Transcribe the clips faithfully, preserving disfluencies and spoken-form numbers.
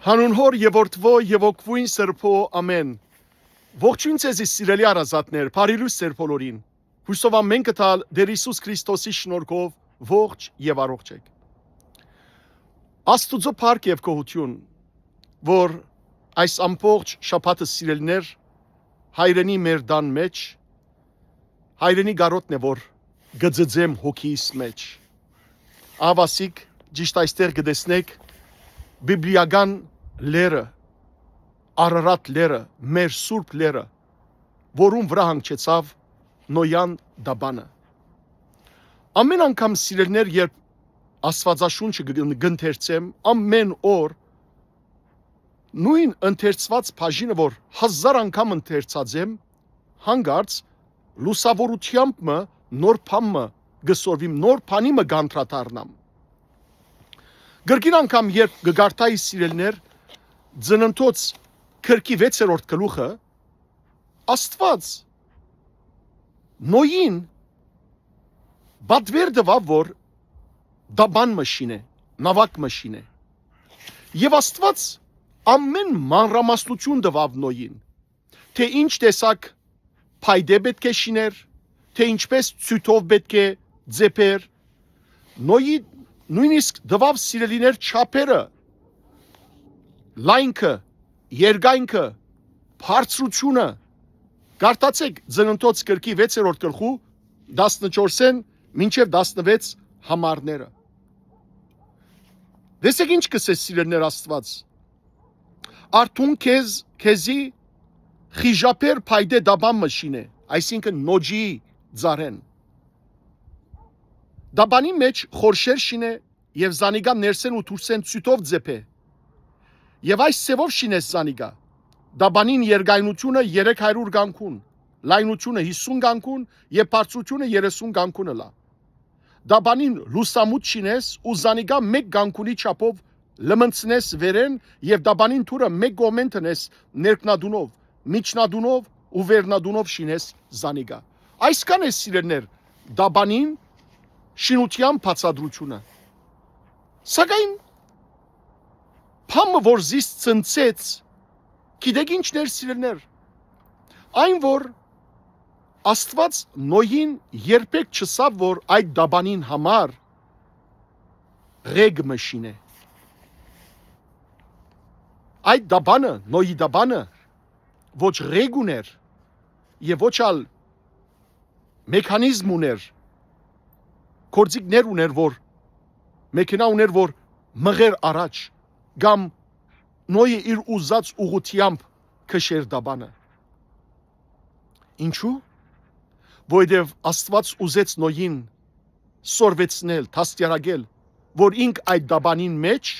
Հանուն Հօր եւ Որդուոյ եւ Հոգւոյն Սրբոյ, ամէն։ Ողջոյն ձեզի, սիրելի հարազատներ, բարի լոյս ձեր բոլորին։ Յուսով ամէն կը տալ Տէր Յիսուս Քրիստոսի շնորհքով ողջ եւ առողջ էք։ Աստուծոյ փառք եւ գոհութիւն, որ այս ամբողջ շաբաթը, սիրելիներ, հայրենի մեր տան մէջ, հայրենի կարօտն է, որ կը ծծեմ հոգիս մէջ։ Ահա ասիկ, ճիշդ այստեղ կը տեսնէք բիբլիական լեռը, Արարատ լեռը, մեր սուրբ լեռը, որուն վրայ հանգչեցաւ Նոյան տապանը։ Ամէն անգամ, սիրելիներ, երբ Աստուածաշունչը կը-, կ'ընթերցեմ, ամէն օր նոյն ընթերցուած բաժինը, որ հազար անգամ ընթերցած եմ, հանկարծ լուսաւորութեամբ մը նոր բան մը կը սորվիմ, նոր բանի մը կ'անդրադառնամ։ Կրկին անգամ երբ կը կարդայի, սիրելիներ, Ծննդոց գրքի վեցերորդ գլուխը, Աստուած Նոյին պատուէր տուաւ, որ տապան մը շինէ, նաւակ մը շինէ։ Եւ Աստուած ամէն մանրամասնութիւն տուաւ Նոյին, թէ ինչ տեսակ փայտէ պէտք է շիներ, թէ ինչպէս ցիւտով պէտք է ծեփեր։ Նոյի նոյնիսկ տուաւ, սիրելիներ, չափերը, լայնքը, երկայնքը, բարձրութիւնը։ Կարդացէք Ծննդոց գրքի վեցերորդ գլխու տասնչորսէն մինչեւ տասնվեց համարները։ Տեսեք ինչ կ'ըսէ, սիրելիներ, Աստուած. «Արթուն քեզ, քեզի խիժաբեր փայտէ տապան մը շինէ», այսինքն նոճի ծառէն։ Տապանի մէջ խորշեր շինէ եւ զանիկա ներսէն ու դուրսէն ցիւտով ծեփէ։ Եւ այս ձեւով շինես զանիկա. տապանին երկայնութիւնը երեք հարիւր կանգուն, լայնութիւնը յիսուն կանգուն եւ բարձրութիւնը երեսուն կանգուն ըլլայ։ Տապանին լուսամուտ շինես ու զանիկա մէկ կանգունի չափով լմնցնես վերէն եւ տապանին դուռը մէկ կողմէն դնես ներքնատունով, միջնատունով ու վերնատունով շինես զանիկա։ Այսքան է, սիրելիներ, տապանին շինութեան բացատրութիւնը։ Սակայն բան մը, որ զիս ցնցեց, գիտեք ի՞նչն էր, սիրելիներ։ Այն, որ Աստուած Նոյին երբեք չըսաւ, որ այդ տապանին համար ղեկ մը շինէ։ Այդ տապանը, Նոյի տապանը, ոչ ղեկ ունէր եւ ոչ ալ մեխանիզմ ունէր, գործիքներ ունէր, որ, մեքենայ ունէր, որ մղեր առաջ, կամ Նոյը իր ուզած ուղղութեամբ քշեր տապանը։ Ինչու՞։ Որովհետեւ Աստուած ուզեց Նոյին սորվեցնել, դաստիարակել, որ ինք այդ տապանին մէջ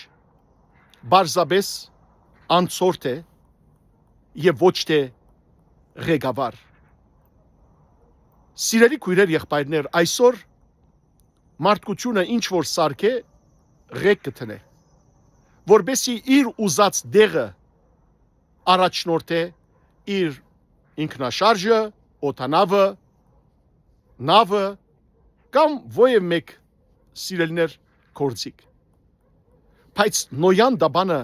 պարզապէս անցորդ է եւ ոչ թէ ղեկավար։ Սիրելի քոյրեր, եղբայրներ, այսօր մարդկութիւնը ինչ որ սարքէ, ղեկ կը դնէ, որպէսզի իր ուզած տեղը առաջնորդէ իր ինքնաշարժը, օդանաւը, նաւը կամ որեւէ մէկ, սիրելիներ, գործիք։ Բայց Նոյան տապանը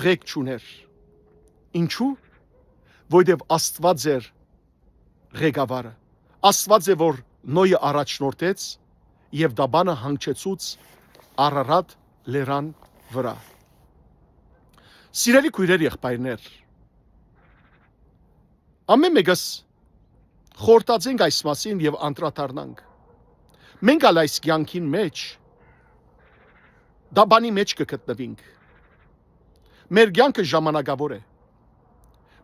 ղեկ չունէր։ Ինչու՞։ Որովհետեւ Աստուած էր ղեկավարը։ Աստուած է, որ Նոյը առաջնորդեց եւ տապանը հանգչեցուց Արարատ լերան վրայ։ Սիրելի քոյրեր, եղբայրներ, ամէն մէկս խորհրդածենք այս մասին եւ անդրադառնանք։ Մենք ալ այս կեանքին մէջ, տապանի մէջ կը գտնուինք։ Մեր կեանքը ժամանակաւոր է։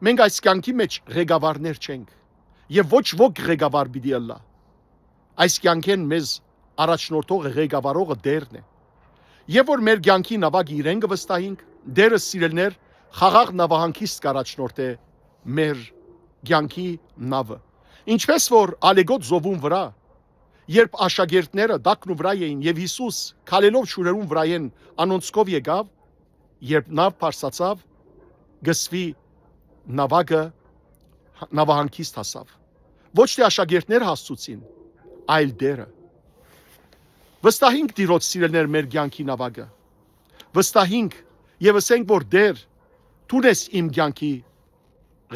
Մենք այս կեանքի մէջ ղեկավարներ չենք եւ ոչ ոք ղեկավար պիտի ըլլայ։ Այս կեանքէն մեզ առաջնորդողը, ղեկավարողը Տէրն է։ Եւ որ մեր կեանքի նաւակը իրեն կը վստահինք, Տէրը, սիրելիներ, խաղաղ նաւահանգիստ կ'առաջնորդէ մեր կեանքի նաւը։ Ինչպես որ Ալեգոտ ծովուն վրայ, երբ աշակերտները տակն ու վրայ էին եւ Յիսուս քալելով ջուրերուն վրայէն անոնցքով եկաւ, երբ նաւ բարձրացաւ, կ'ըսուի, նաւակը, նաւահանգիստ հասաւ։ Ոչ թէ աշակերտներ հասցուցին, այլ Տէրը։ Վստահինք Տիրոջ, սիրելիներ, մեր կեանքի նաւակը։ Վստահինք Եւ ըսենք որ Տէր, դուն ես իմ կեանքի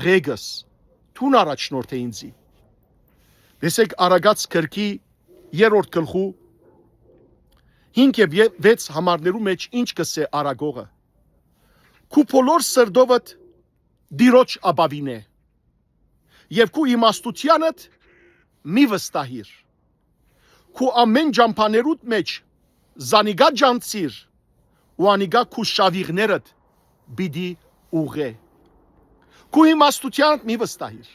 ղեկս, դուն առաջնորդէ ինձի։ Տեսեք Առակաց գրքի երրորդ գլխու հինգ եւ ե-, վեց համարներու մէջ ինչ կ'ըսէ առակողը. «Քու բոլոր սրտովդ Տիրոջ ապաւին է եւ քու իմաստութեանդ մի վստահիր։ Քու ամէն ճամբաներուդ մէջ զանիկա ճանչցիր ու անիկա քու շաւիղներդ պիտի ուղղէ»։ Քու իմաստութեանդ մի վստահիր։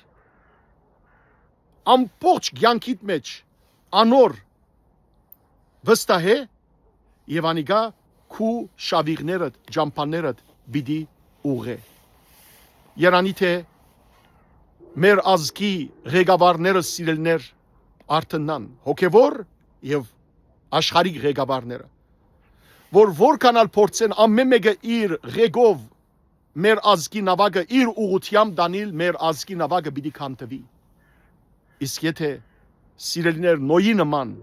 Ամբողջ կեանքիդ մէջ անոր վստահէ եւ անիկա քու շաւիղներդ, ճամբաներդ պիտի ուղղէ։ Երանի թէ մեր ազգի ղեկավարները, սիրելիներ, արթննան, հոգեվոր եւ աշխարհիկ ղեկավարները, որ որքան ալ փորձեն, ամէն մէկը իր ղեկով մեր ազգի նաւակը, իր ուղղութեամբ տանիլ, մեր ազգի նաւակը պիտի քանդուի։ Իսկ եթէ, սիրելիներ, Նոյի նման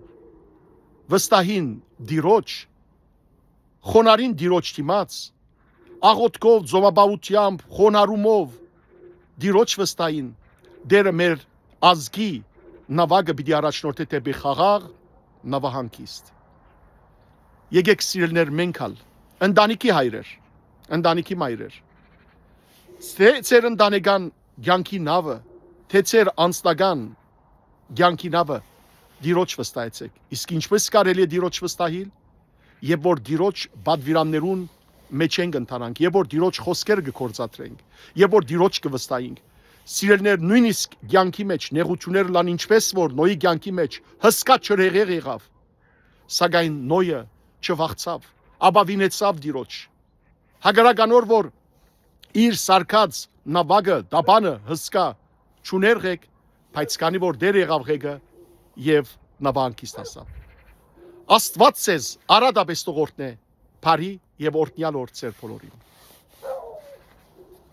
վստահին Տիրոջ, խոնարհին Տիրոջ դիմաց, աղօթքով, ծոմապահութեամբ, խոնարհումով Տիրոջ վստահին, Տէրը մեր ազգի նաւակը պիտի առաջնորդէ դէպի խաղաղ նաւահանգիստ։ Եկեք, սիրելիներ, մենք ալ, ընտանիքի հայրեր, ընտանիքի մայրեր, թէ ձեր ընտանեկան կեանքի նաւը, թէ ձեր անձնական կեանքի նաւը Տիրոջ վստահեցէք։ Իսկ ինչպե՞ս կարելի է Տիրոջ վստահիլ, երբ որ Տիրոջ պատուիրաններուն մէջ ենք ընթանանք, երբ որ Տիրոջ խօսքերը կը գործադրենք, երբ որ Տիրոջ կը վստահենք։ Սիրելիներ, նոյնիսկ կեանքի մէջ նեղութիւններ ըլլան, ինչպէս որ Նոյի կեանքի մէջ հսկայ ջրհեղեղ եղաւ, սակայն Նոյը չվախցաւ, ապաւինեցաւ Տիրոջ։ Հակառակ անոր որ իր սարքած նաւակը, տապանը հսկայ չունէր ղեկ, բայց քանի որ Տէր եղաւ ղեկը, եւ նաւահանգիստ հասաւ։ Աստուած ձեզ արատապէս թող օրհնէ, բարի եւ օրհնեալ օր ձեր բոլորին։